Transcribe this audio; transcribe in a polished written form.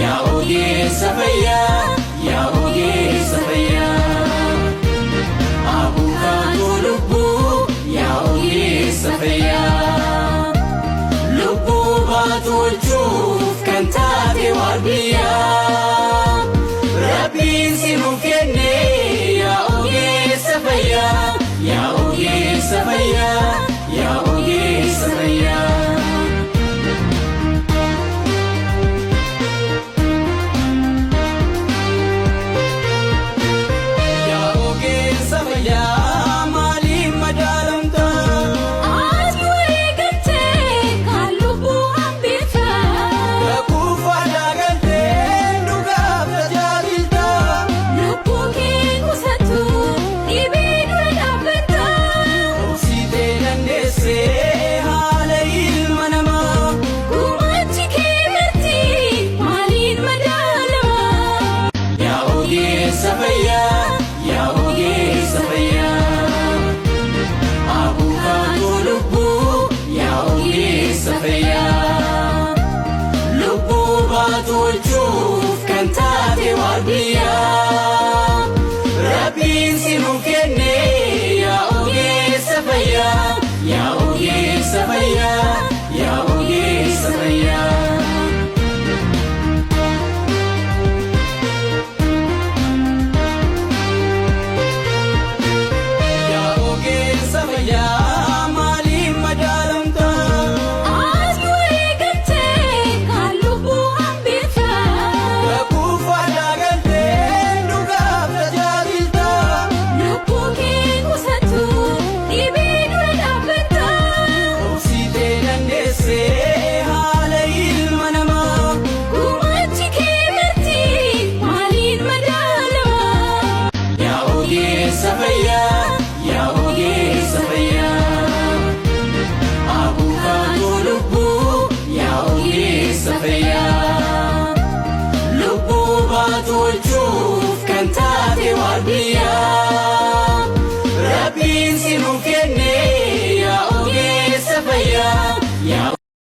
Yaa ogeessa fayyaa, yaa ogeessa fayyaa. Abukaatoo lubbuu, yaa ogeessa fayyaa. Lubbuu baatu oolchuuf kan taate waardiyyaa. Rabbiin si nuuf kenne, yaa ogeessa fayyaa, yaa ogeessa fayyaa, yaa ogeessa fayyaa. Yaa ogeessa fayyaa, maaliin madaalamta? Ati wareegamtee kan lubbuu hambifta. Kuufaadhaa galtee dhugaaf tajaajilta. Lubbuu kee qusattu dhibee dura dhaabbatta. Obsitee dandeessee haala ilma namaa. Gumaachi kee marti maaliin madaalama? Yaa ogeessa fayyaa, yaa ogeessa fayyaa. Abukaatoo lubbuu, yaa ogeessa fayyaa. Lubbuu baatu oolchuuf kan taate waardiyyaa.